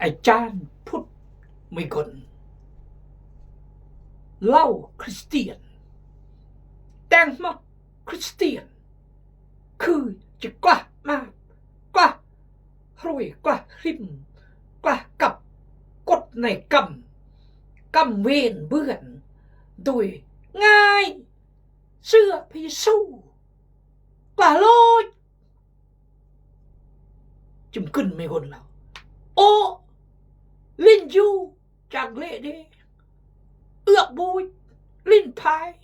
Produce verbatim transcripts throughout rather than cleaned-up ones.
Ajan Put Migon. Lao Christian. Teng mă Christian. Khư chi kuah mă, kuah hrui, kuah rim, kuah kăp, kut nai kam, kam wen bươn, dui ngai, sưa phi su, kuah lôch. Chim kưn Migon lao. Ô, linh ju, chak lê đê. Ước buch, linh phai.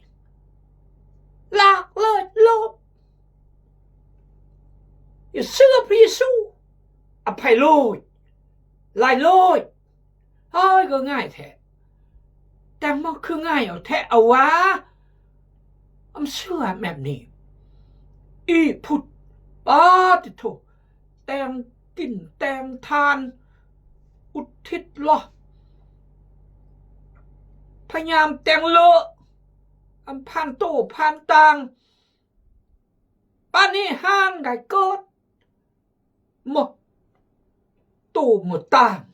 Lak lôch lôp. Yêsu, Yêsu. A phai lôch. Lai lôch. Hơi, gơ̆ ngai the. Teng mă khư ngai âu the, a wa. Am sưa mep ni. I Put. Ba ti thu. Teng tin, teng than. Ut thit loh. Pha nham teng lơ. Am phan tô, phan tang. Pani han gai kot. Mă tô mă tang.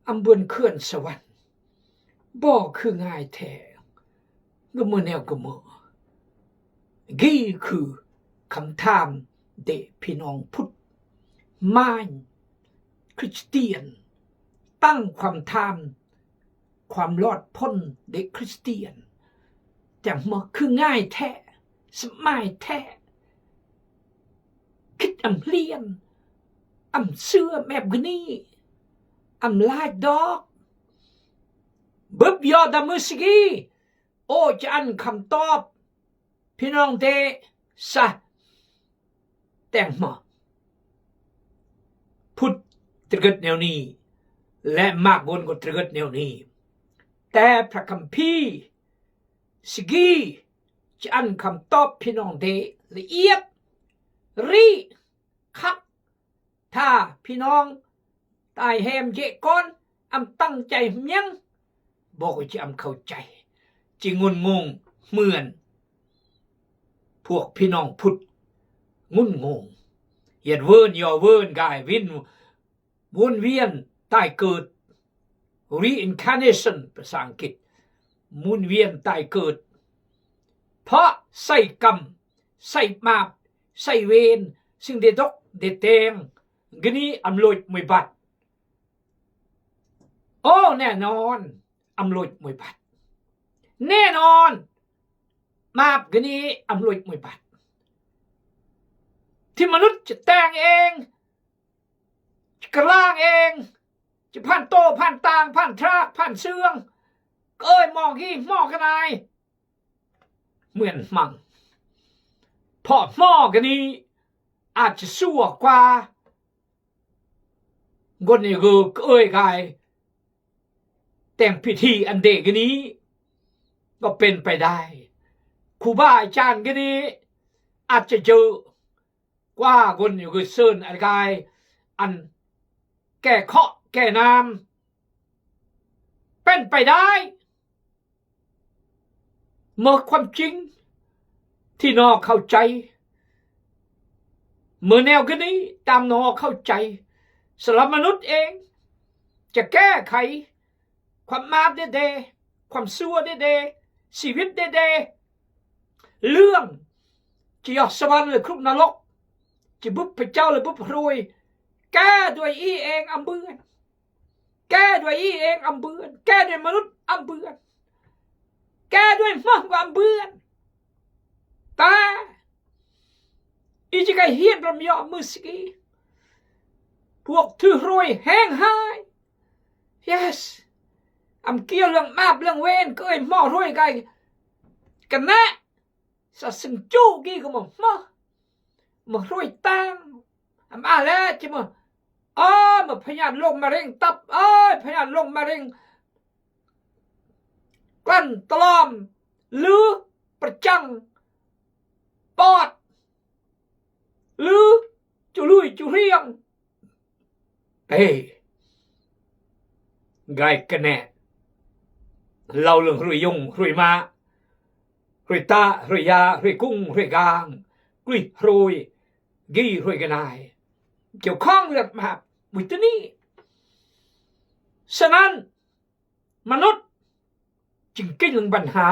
Am bươn khưn sa wăn. Bơ khư ngai the. Gơ̆ mă neo gơ̆ mă. Gi khư kham tham đe phi nong Put. Mañ Christian. Tăng kham tham. Kham lọt phŭn đe Christian. Teng mă khư ngai the. Sơmai the. Khĭt am hlien, am sưa mep gơni, am lach dok. Bưp yo da mưsigi, ô, chi ăn kham top, phi nong đe sa. Teng mă Put tơgơ̆t neo ni, lĕ mă gon ko tơgơ̆t neo ni. Te pra kham phi, sigi, chi ăn kham top phi nong đe, lĕ iet, ri, khăk, tha, phi nong, tai hem je kon, am tăng chai hmnhăng, bok chi am khâu chai, chi ngun ngung, hmư̆ ăn, phuak phi nong Put, ngun ngung, yet wơn, yo wơn, gai win, Muôn vien tai kơt. Reincarnation, pasa Angkit. Muôn vien tai kơt. Pha sai kam, sai map, sai wen, sing de dok, de teng. Gini am lôch mui bat. Ô, nè non, am lôch mui bat. Nè non, map gini am lôch mui bat. Thi manut chi teng eng, chi klang eng, chi phan tô, phan tang, phan trak, phan sương. Kơi mò gi, mò gănai. Muen hmang. Pho mò gini, a chi sua qua. Ngôn ni gơ kơi gai. Teng pit hi ăn de gini. Có pên pay đai. Khu ba chan gini. A chi jơ. Qua ngôn ni gơ sơn ăn gai. Ăn kẻ khó, kẻ nam. Pên pay đai. Mơ ความจริง thi no khâu chay. Mơ neo gini tam no khâu chay. Sơlăm manut eng. Chi kê khai. ความ map de de. ความ sua de de. ชีวิต de de. Lương. Chi yoh sơwan lĕ kruk na lok. Chi bŭp pơchao lĕ bŭp hrui. Kê đuôi i eng am bươn. Kê đuôi i eng am bươn, kê đuôi manut am bươn. Kê đuôi hmang am bươn. Ta. I chi kai hiet ram yo mưsigi. Phuak thư hrui heng hai. Yes. Am kiơ lăng map lăng wen kơi mo hrui kai. Kena. Sa sưng chu gi kơ mă hmă. Mă hrui tang. Am a lĕ chi mă. Ơ, mă pha nhad lông mă ring tăp. Ơ, pha nhad lông mă ring. Klan tơlom. Lư. Pơchăng. Pot. Lư. Chu lui chu hriang. Ê, gai kene. Lau lưng hrui yung, hrui ma. Hrui ta, hrui ya, hrui kung, hrui gang. Hrui, hrui, gi, hrui gănai. Kiêu khong lăt map. Bui tơ ni. Senen, มนุษย์ จึงเก่งเรื่องปัญหา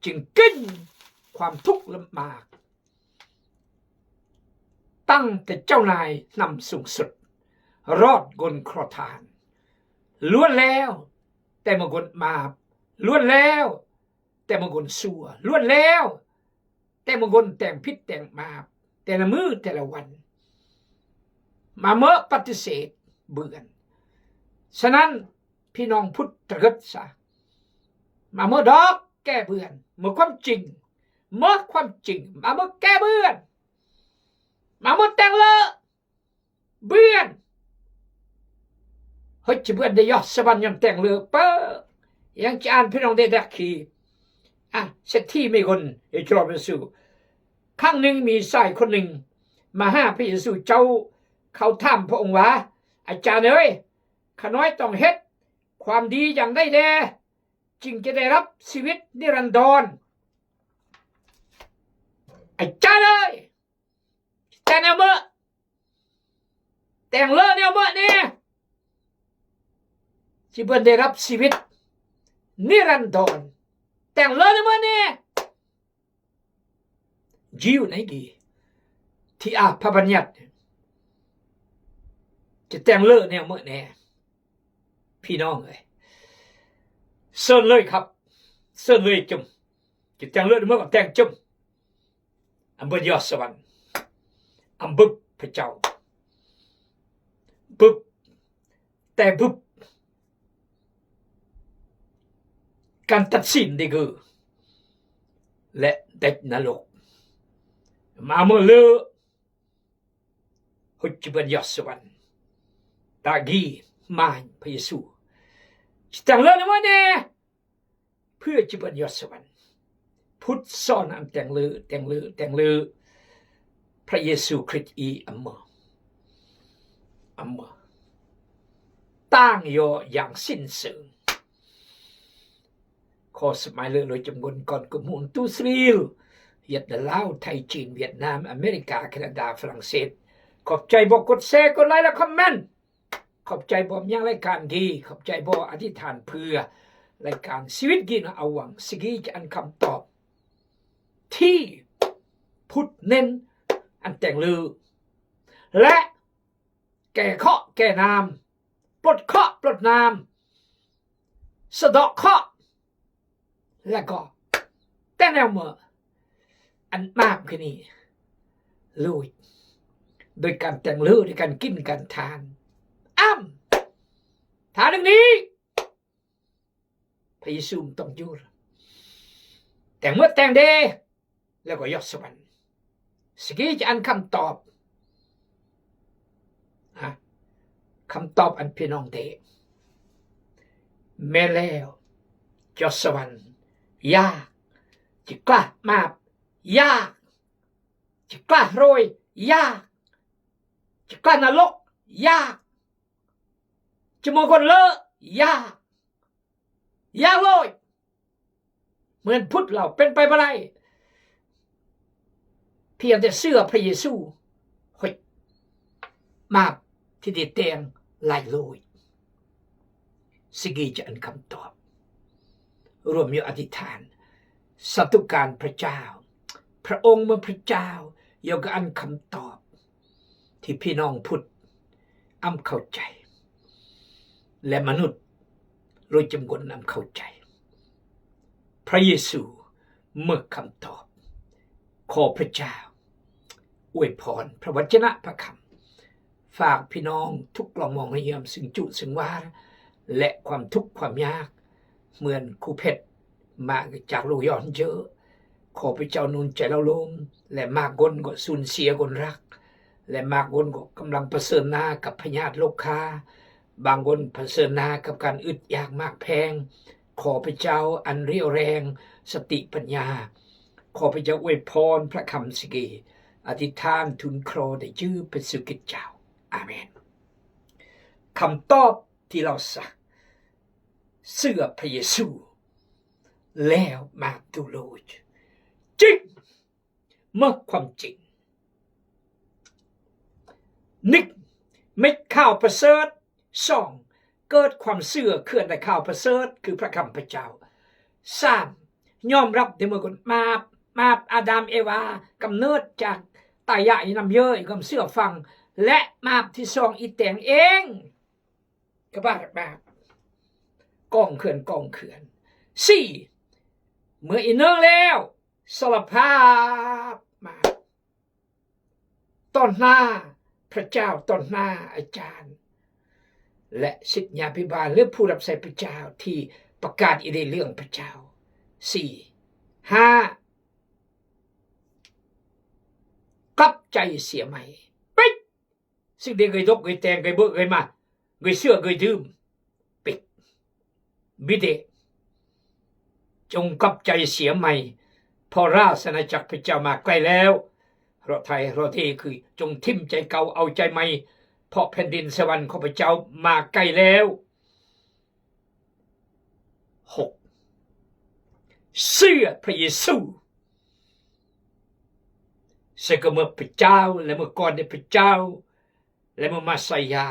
จึงเก่งความทุกข์ลำบาก ตั้งแต่เจ้านายนำสูงสุด รอดกลขอทาน ล้วนแล้วแต่มาคนบาป ล้วนแล้วแต่มาคนชั่ว ล้วนแล้วแต่มาคนแต่งผิดแต่งบาป แต่ละมื้อแต่ละวัน มาเมอะปฏิเสธเบือน สะนั้น พี่น้องพุทธเถิดซะ มาเมอะดอกแก้เบือน เมอะความจริง เมอะความจริง มาเมอะแก้เบือน มาเมอะแต่งเลอะเบือน เฮ้ย จะเบือนได้ยอดสวรรค์ย้อนแต่งเลอะเปอะ ยังจะอ่านพี่น้องได้ดักขี อ่ะ เศรษฐีมีคน เอจรอมเยซู ครั้งหนึ่งมีชายคนหนึ่ง มาหาพระเยซูเจ้า เขาถามพระองค์ว่า อาจารย์เอ้ย ข้าน้อยต้องเฮ็ดความดีอย่างใดแล จึงจะได้รับชีวิตนิรันดร อาจารย์เอ้ย แต่งแนวเมอะ แต่งเลอะแนวเมอะแน่ สิเปิ้นได้รับชีวิตนิรันดร แต่งเลอะแนวเมอะแน่ ยิวไหนกี่ ที่อาพระบัญญัติ จะแต่งเลอะแนวเมอะแน่ พี่น้องเอ้ย เซินเลยครับ เซินเลยจุ่ม จะแต่งเลอะแนวเมอะก็แต่งจุ่ม อำเปิ้นยอดสวรรค์ อำบึบพระเจ้า บึบ แต่บึบ การตัดสินดีกว่า และเด็กนรก มาเมอะเลอะ เฮ้ย จะเปิ้นยอดสวรรค์ ตะกี้มาพระเยซู จะแต่งเลอะแนวเมอะแน่ เพื่อจะเปิ้นยอดสวรรค์ พุทธสอนอำแต่งเลอะ แต่งเลอะ แต่งเลอะ พระเยซูคริสต์อีอำเมอะ อำเมอะ ต่างยออย่างสิ้นเชิง ขอสมัยเลอะเลยจำนวนก่อนกลุ่มฮุนตูสรีล เวียดนาม ลาว ไทย จีน เวียดนาม อเมริกา แคนาดา ฝรั่งเศส ขอบใจบ่กดแชร์ กดไลค์ และคอมเมนต์ ขอบใจบ่เยียะรายการกี ขอบใจบ่อธิษฐานเพื่อรายการชีวิตกีนะ เอาหวังสิกีจะอันคำตอบ ที่พุทธเน้นอันแต่งเลอะ และแก้เคราะห์แก้นาม ปลดเคราะห์ปลดนาม สะเดาะเคราะห์ แล้วก็แต่งแนวเมอะ อันบาปคือนี่ ลุย โดยการแต่งเลอะ โดยการกินการทาน อ้ำ ทานอย่างนี้ พระเยซูต้องหยุด แต่งเมอะแต่งเด้ แล้วก็ยอดสวรรค์ สิกีจะอันคำตอบ ฮะ คำตอบอันพี่น้องเตะ แม่นแล้ว ยอดสวรรค์ ยาก จะกล้าบาป ยาก จะกล้าโรย ยาก จะกล้านรก ยาก จะเมอะคนเลอะ ยาก ยากเลย เหมือนพุทธเราเป็นไปบ่ได้ เพียงแต่เชื่อพระเยซู เฮ้ย บาปที่ได้แต่งหลายเลย สิกีจะอันคำตอบ รวมอยู่อธิษฐาน สาธุการพระเจ้า พระองค์เมอะพระเจ้า ยกอันคำตอบ ที่พี่น้องพุทธอำเข้าใจ และมนุษย์โดยจำนวนอำเข้าใจ พระเยซูเมอะคำตอบ ขอพระเจ้าอวยพรพระวจนะพระคำ ฝากพี่น้องทุกข์ร้อนหมองเหี่ยว ซึ่งจุซึ่งหวา และความทุกข์ความยาก เหมือนครูเพชร มาจากโลกย้อนเยอะ ขอพระเจ้าหนุนใจเราลง และมากคนก็สูญเสียคนรัก และมากคนก็กำลังเผชิญหน้ากับพยาธิโรคา บางคนเผชิญหน้ากับการอึดอยากมากแพง ขอพระเจ้าอันเรี่ยวแรง สติปัญญา ขอพระเจ้าอวยพรพระคำสิกี อธิษฐานทูลเคราะห์ในจื้อพระเยซูคริสต์เจ้า อาเมน คำตอบที่เราสัก เชื่อพระเยซู แล้วมาดูโลก จริง เมอะความจริง หนึ่ง เม็ดข้าวประเสริฐ สอง เกิดความเชื่อเขื่อนได้ข่าวประเสริฐ คือพระคำพระเจ้า สาม ยอมรับในเมื่อก่อน มาบ มาบอาดัมเอวา กำเนิดจากตายายน้ำเยอะ ก็เชื่อฟัง และมาบที่สอง อีแตงเอง ก็บาดมาบ กองเขื่อน กองเขื่อน สี่ เมื่ออีเนิ่งแล้ว สารภาพมาบ ต่อหน้าพระเจ้า ต่อหน้าอาจารย์ และศิษยาภิบาล หรือผู้รับใช้พระเจ้าที่ประกาศอีกในเรื่องพระเจ้า สี่ ห้า กลับใจเสียใหม่ ปิด สิ่งที่เคยตกเคยแต่งเคยเบอะเคยมา เคยเชื่อเคยดื่ม ปิด บิดเดะ จงกลับใจเสียใหม่ เพราะราชอาณาจักรพระเจ้ามาใกล้แล้ว เราไทยเราที่คือจงทิ่มใจเก่าเอาใจใหม่ เพราะแผ่นดินสวรรค์ของพระเจ้ามาใกล้แล้ว หก เชื่อพระเยซู ซึ่งก็เมื่อพระเจ้า และเมื่อก่อนในพระเจ้า และเมื่อมาสายา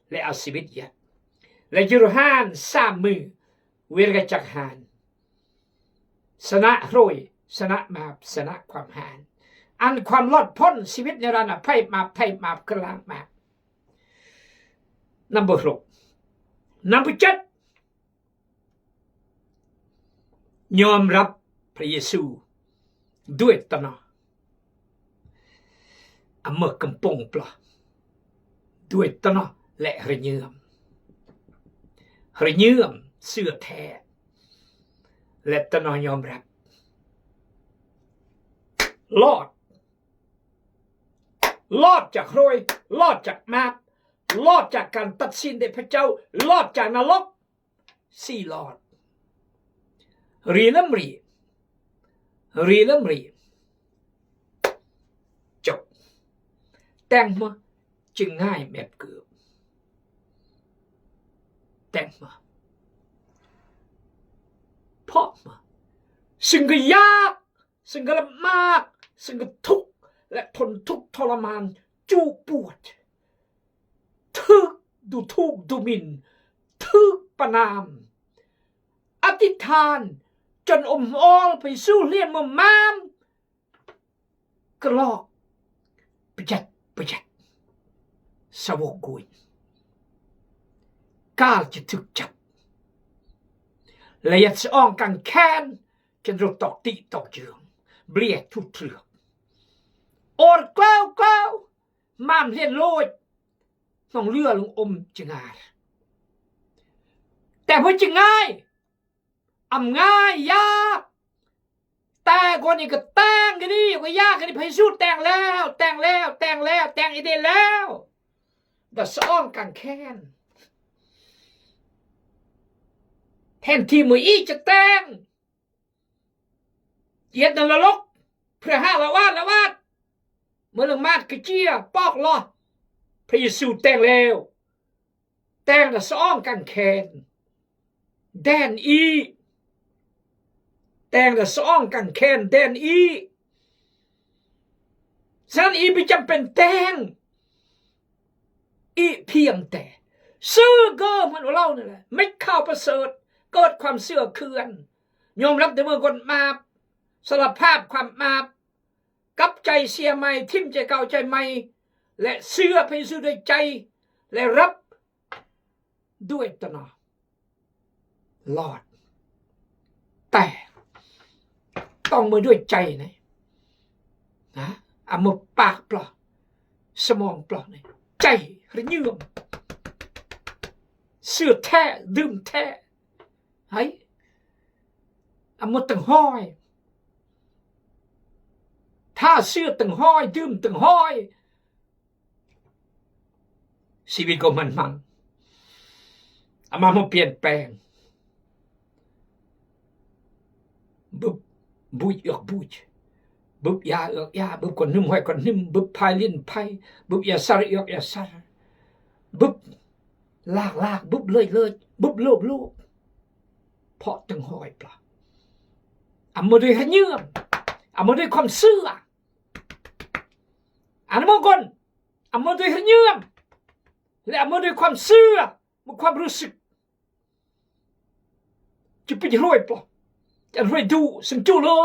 และเอาชีวิตเยียะ และยืนหานสามมือ เวียนกระจักหาน ชนะโรย ชนะมาบ ชนะความหาน อันความรอดพ้นชีวิตในร้านอภัยมาบ ไถ่มาบ กล้างมาบ number หก number เจ็ด ยอมรับพระเยซูด้วยตนอง เอามือกำปงปลา ด้วยตนองและระเยือม ระเยือมเชื่อแท้ และตนองยอมรับ รอด รอดจากโรย รอดจากมาบ รอดจากการตัดสินโดยพระเจ้า รอดจากนรก สี่ รอด รีเริ่มรี รีเริ่มรี จบ แต่งมาจึงง่ายแบบเกือบ แต่งมา เพราะมา ซึ่งก็ยาก ซึ่งก็ลำบาก ซึ่งก็ทุกข์ และทนทุกข์ทรมาน จุปวด ถูกดูถูกดูหมิ่น ถูกประณาม อธิษฐาน จนอมออลไปสู่เหรียญเมืองมาม กระลอก ประหยัด ประหยัด สาวกกุย กาลจะถูกจับ และยัดสะอ้องกางแขน จนรถตอกติตอกเยือง เบลียถูกเถือก โอดแกล้วแกล้ว มามเลียนโลด น้องเรือลงอมจงอาง แต่เพื่อจะง่าย อำง่ายยาก แต่ก่อนนี้ก็แต่งกันนี่ ก็ยากกันนี่ พระเยซูแต่งแล้ว แต่งแล้ว แต่งแล้ว แต่งอีเดนแล้ว แต่สะอ้องกางแขน แทนที่มื้ออี้จะแต่ง เอียดนรก เพื่อหาละวาดละวาด เมื่อเรื่องมาดกระเจียปอกลอ พระเยซูแต่งแล้ว แต่งแต่สะอ้องกางแขน แดนอี แต่งแต่สะอ้องกางแขน แดนอี ฉะนั้นอีไม่จำเป็นแต่ง อีเพียงแต่ซื่อเกิมเหมือนว่าเรานี่แหละ ไม่ข่าวประเสริฐ เกิดความเชื่อเขื่อน ยอมรับในเมื่อก่อนมาบ สารภาพความมาบ กลับใจเสียใหม่ ทิ่มใจเก่าใจใหม่ และเชื่อพระเยซูด้วยใจ และรับด้วยตนอง รอด แต่ต้องมาด้วยใจนะ นะ เอามาปากเปล่า สมองเปล่านะ ใจระเยือม เชื่อแท้ ดื่มแท้ ไอ้ เอามาตึงห้อย ถ้าเชื่อตึงห้อย ดื่มตึงห้อย ชีวิตก็มันมัน เอามามาเปลี่ยนแปลง บึบ บุยเอือกบุย บึบยาเอือกยา บึบก้อนนึ่มห้อยก้อนนึ่ม บึบพายลิ้นพาย บึบยาสารเอือกยาสาร บึบลากลาก บึบเลยเลย บึบโลบโลบ เพราะตึงห้อยเปล่า เอามาด้วยระเยือม เอามาด้วยความเชื่อ อันนั้นเมื่อก่อน เอามาด้วยระเยือม และเอามาด้วยความเชื่อ มีความรู้สึก จะไปจะรวยปะ จะรวยดู สันจุเลย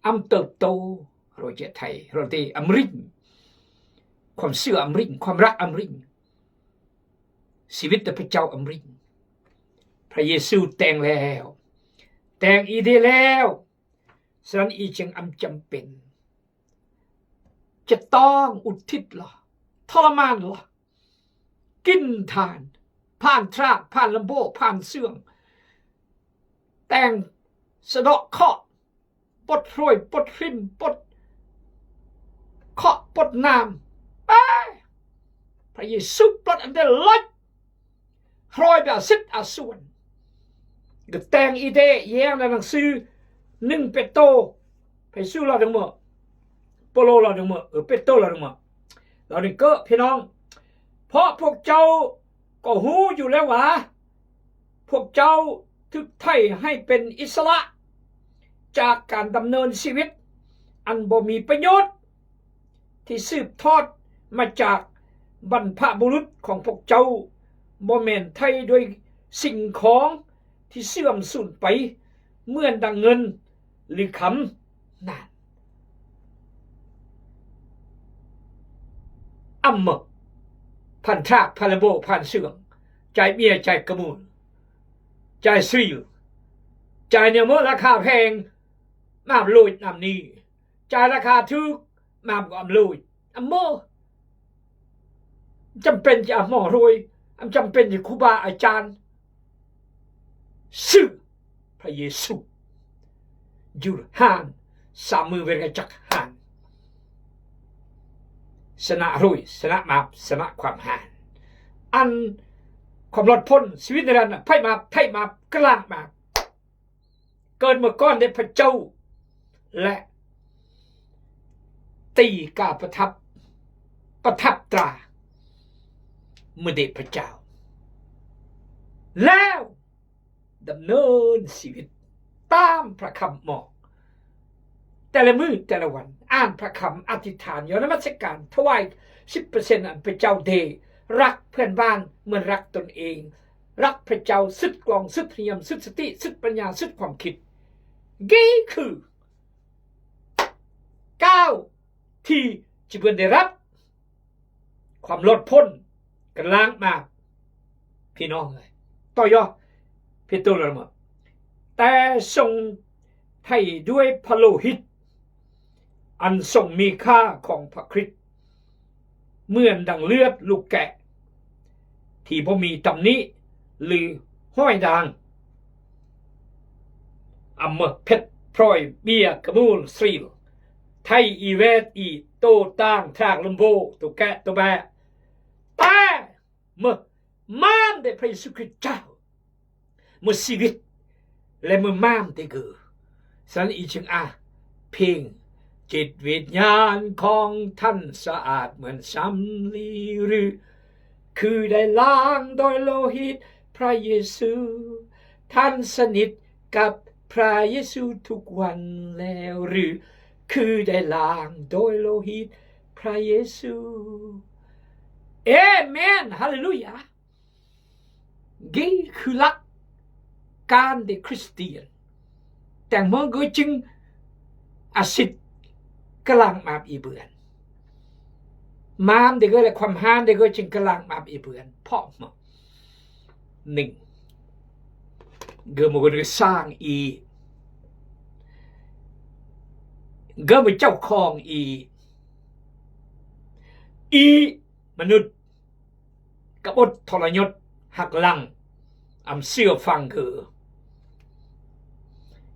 อำเติบโต รวยจะไทย รวยที่อำริ่ง ความเชื่ออำริ่ง ความรักอำริ่ง ชีวิตพระเจ้าอำริ่ง พระเยซูแต่งแล้ว แต่งอีเดแล้ว ฉะนั้นอีจึงอำจำเป็น จะต้องอุทิศละ ทรมานละ กินทาน ผ่านทราก ผ่านลำโบ้ ผ่านเสื่อง แต่งสะเดาะเคราะห์ ปลดโรย ปลดคริม ปลดเคราะห์ ปลดนาม ไป พระเยซูปลดอันเดลอย โรยแบบสิทธิ์อาส่วน ก็แต่งอีเดแย้งในหนังสือ หนึ่งเปโตร ไปสู้เราดึงมือ เปโตรเราดึงมือ เออ เปโตรเราดึงมือ เราดึงเกอะพี่น้อง เพราะพวกเจ้าก็ฮู้อยู่แล้วว่า พวกเจ้าถูกไถ่ให้เป็นอิสระ จากการดำเนินชีวิตอันบ่มีประโยชน์ ที่สืบทอดมาจากบรรพบุรุษของพวกเจ้า บ่แม่นไถ่ด้วยสิ่งของที่เสื่อมสูญไป เหมือนดังเงินหรือคำ นั่น อำเมอ ผ่านทราก ผ่านลำโบ้ ผ่านเสื่อง จ่ายเบี้ย จ่ายกระมูล จ่ายซีล จ่ายเนื้อเมอราคาแพง มาบลูดนำนี้ จ่ายราคาถูก มาบก็อำลูด อำเมอ จำเป็นจะอำหมอรวย อำจำเป็นจะครูบาอาจารย์ เชื่อพระเยซู หยุดหาน สามมือเวรกจักหาน ชนะรวย ชนะบาป ชนะความหาน อันความรอดพ้น ชีวิตนิรันดร์น่ะ ไพ่บาป ไพ่บาป กล้างบาป เกิดเมื่อก่อนได้พระเจ้า และตีกาประทับ ประทับตรา เมื่อเดชพระเจ้า แล้วดำเนินชีวิตตามพระคำบอก แต่ละมื้อแต่ละวัน อ่านพระคำ อธิษฐาน ยอดนมัสการ ถวายสิบเปอร์เซ็นต์ อันพระเจ้าเด รักเพื่อนบ้านเหมือนรักตนเอง รักพระเจ้า สุดกลอง สุดเหียม สุดสติ สุดปัญญา สุดความคิด นี่คือ ก้าวที่จะเปิ้นได้รับ ความรอดพ้น กล้างบาป พี่น้องเอ้ย ต่อยอ เปโตรละเมอ แต่ทรงไถ่ด้วยพระโลหิต อันทรงมีค่าของพระคริสต์ เหมือนดังเลือดลูกแกะ ที่บ่มีตำหนิหรือห้อยด่าง อำเมอ เพชรพลอย เบี้ย กระมูล ซีล ไถ่อีเวท อีโตตาง ทราก ลำโบ้ ตัวแกะ ตัวแบะ แต่เมื่อมามเดพระเยซูคริสต์เจ้า เมื่อชีวิต และเมื่อมามเดเกอ ฉะนั้นอีจึงอ่ะ เพ่ง จิตวิญญาณของท่านสะอาดเหมือนสำลีหรือ คือได้ล้างโดยโลหิตพระเยซู ท่านสนิทกับพระเยซูทุกวันแล้วหรือ คือได้ล้างโดยโลหิตพระเยซู เอเมน ฮาเลลูยา นี่คือหลักการเดคริสเตียน แต่เมื่อเกอจึงอาสิทธิ์กล้างบาปอีเปือน มามเดเกอและความหานเดเกอจึงกล้างบาปอีเปือน เพราะเมื่อ หนึ่ง เกอเมื่อก่อนเกอสร้างอี เกอเมื่อเจ้าของอี อีมนุษย์ กบฏทรยศหักหลัง อำเชื่อฟังเกอ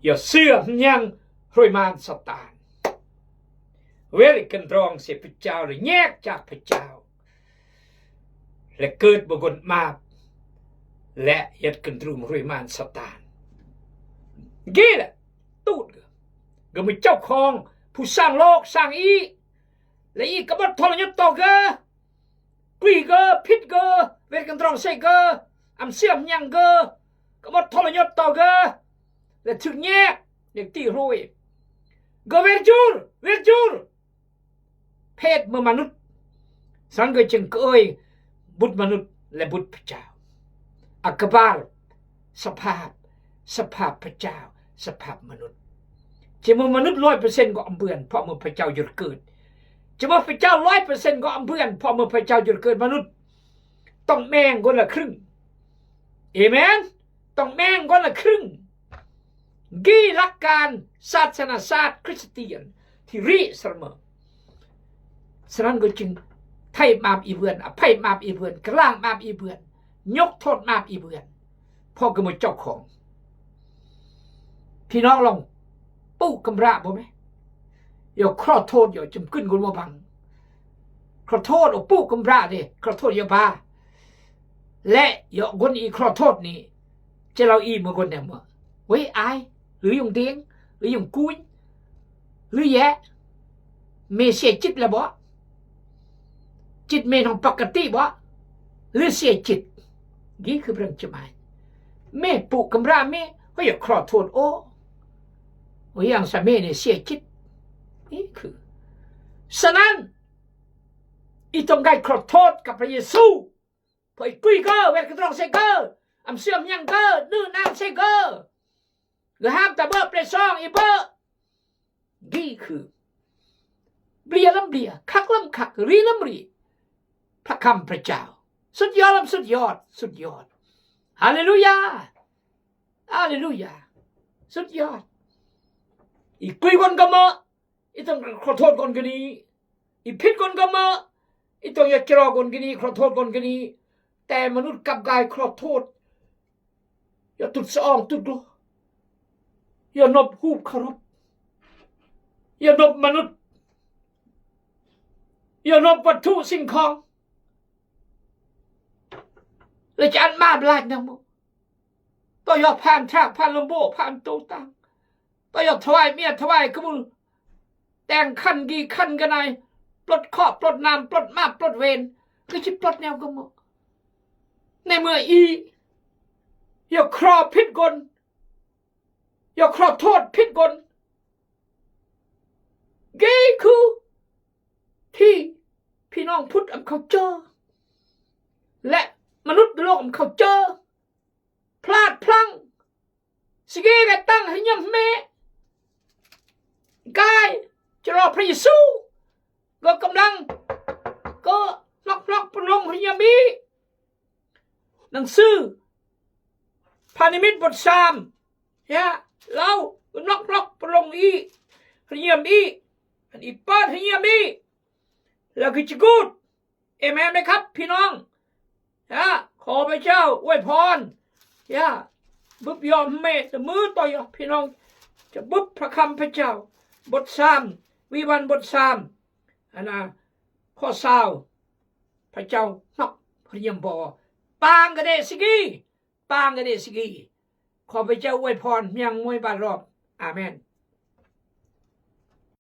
อย่าเชื่อยังรวยมารซาตาน เวรกันตรองเสียพระเจ้า หรือแยกจากพระเจ้า และเกิดบ่กลบาป และเฮ็ดกันตรุมรวยมารซาตาน กี้แหละ ตูดเกอ เกอเมื่อเจ้าของผู้สร้างโลกสร้างอี และอีกบฏทรยศต่อเกอ กลี้เกอ ผิดเกอ เวรกันตรองใส่เกอ อำเชื่อยังเกอ กบฏทรยศต่อเกอ และถึงแยก อย่างตี้รวย เกอเวรจูร เวรจูร เพศเมื่อมนุษย์ สังเกตจึงเกอเอย Bud manut, le bud pejao. Akbar, ສະພາບ, ສະພາບ pejao, ສະພາບ ມະນຸດ. Chimo manut ຮ້ອຍເປີເຊັນ kong ambien, ເພາະເມື່ອພະເຈົ້າຢູດເກີດ. Chimo pejao ຮ້ອຍເປີເຊັນ kong ambien, ເພາະເມື່ອພະເຈົ້າຢູດເກີດ. ມະນຸດ ຕ້ອງແບ່ງຄົນລະຄຶ່ງ. ເອເມນ. ຕ້ອງແບ່ງຄົນລະຄຶ່ງ. ກະຫຼັກການສາສະໜາຊາດຄຣິສຕຽນທີ່ຣິສະເໝີ. ສະນັ້ນກໍຈຶ່ງໄຖ່ບາບອີ່ເວືອນ, ອະໄພບາບອີ່ເວືອນ, ກະລ້າງບາບອີ່ເວືອນ, ຍົກໂທດບາບອີ່ເວືອນ. ເພາະກະໝົດເຈົ້າຂອງ. ພີ່ນ້ອງລອງປຸກຳລະບໍ່ແມ່? ຢາກຂໍໂທດ ຢາກຈຳກຶນຄົນບໍ່ບັງ. ຂໍໂທດ ອອກປຸກຳລະເດ້, ຂໍໂທດ ຢາກບາ ແລະ ຢາກຄົນອີກຂໍໂທດນີ້ ຈະເລົ່າອີກເມື່ອຄົນແນມວ່າ ເວີຍ ອາຍ ຫຼື ຢົງເດງ ຫຼື ຢົງກຸຍ ຫຼື ແຢ ເມເສຍຈິດລະບໍ? ຈິດເມນອງປົກກະຕິບໍ? ຫຼື ເສຍຈິດ? ນີ້ຄືເລື່ອງຈະໝາຍ ເມປຸກຳລະເມ ເຮົາຢາກຂໍໂທດ ໂອ້ ໂອ້ ຢາງສະເມນີ້ເສຍຈິດ. ນີ້ຄື ສະນັ້ນ ອື ຕ້ອງໄດ້ຂໍໂທດກັບພະເຢຊູ. ເພາະ ih, kuy gơ̆, wet kơtrong se gơ̆, ăm sưm hiang gơ̆, nư nang se gơ̆, gơ̆ ham ta bơ̆ ple song i bơ̆. Gi khư ເບຍລຳເບຍ, ຄັກລຳຄັກ, ຣີລຳຣີ ພະຄຳພຣະເຈົ້າ. ສຸດຍອດລຳ ສຸດຍອດ, ສຸດຍອດ. ຮາເລລູຢາ, ຮາເລລູຢາ, ສຸດຍອດ. ອື kuy ກ່ອນກະເໝີ ອື ຕ້ອງຂໍໂທດກ່ອນກະນີ້, ອື ຜິດກ່ອນກະເໝີ ອື ຕ້ອງຢາກຈະລໍກ່ອນກະນີ້, ຂໍໂທດກ່ອນກະນີ້. ແຕ່ມະນຸດກັບກາຍຂໍໂທດ ຢາກຕຸດສະອອງຕຸດໂລ, ຢາກນົບຮູບເຄົາລົບ, ຢາກນົບມະນຸດ, ຢາກນົບວັດຖຸສິ່ງຂອງ. ແລ້ວຈະອັນມາບລາດນຳ ໂຕຢອກຜ່ານທາກ ຜ່ານລຳໂບ ຜ່ານໂຕຕ່າງ ໂຕຢອກຖວາຍເມຍ ຖວາຍຂະບຸນ ແຕ່ງຂັນກີ່ຂັນກະນາຍ ປົດເຄາະ ປົດນາມ ປົດມາບ ປົດເວນ ຄືຊິປົດແນວກະເໝີ ໃນເມື່ອ ອີ ຢາກຂໍຜິດກ່ອນ ຢາກຂໍໂທດຜິດກ່ອນ. ນີ້ຄືທີ່ພີ່ນ້ອງພຸດອຳເຂົ້າເຈີ ແລະ ມະນຸດໂລກອຳເຂົ້າເຈີ ພລາດພລັ້ງ. ສະກີກະຕັ້ງຮະຍຳເມ ກາຍຈະລໍພຣະເຢຊູ ກະກຳລັງ ກະນອກໆ ປະລົງຮະຍຳອີກ. ໜັງສືພະນິມິດບົດສາມ ເນຍ ລາວກະນອກໆ ປະລົງອີກ ຮະຍຳອີກ ອັນອີກ ເປີດຮະຍຳອີກ ລະກະຈະກູດ. ເອເມນໄໝຄັບ ພີ່ນ້ອງ? ເນຍ ຂໍພຣະເຈົ້າອວຍພອນ ເນຍ ບຶບຢອມເມ ແຕ່ມື້ຕໍ່ຢອກ ພີ່ນ້ອງຈະບຶບພຣະຄຳພຣະເຈົ້າ ບົດສາມ ວິວັນ ບົດສາມ ອັນນະ ຂໍ້ຊາວ ພຣະເຈົ້ານອກພຣະເຢຊູ ປາງກະເດສະກີ ປາງກະເດສະກີ. ຂໍພຣະເຈົ້າອວຍພອນ ເມຍງມວຍບາດລອບ. ອາເມນ.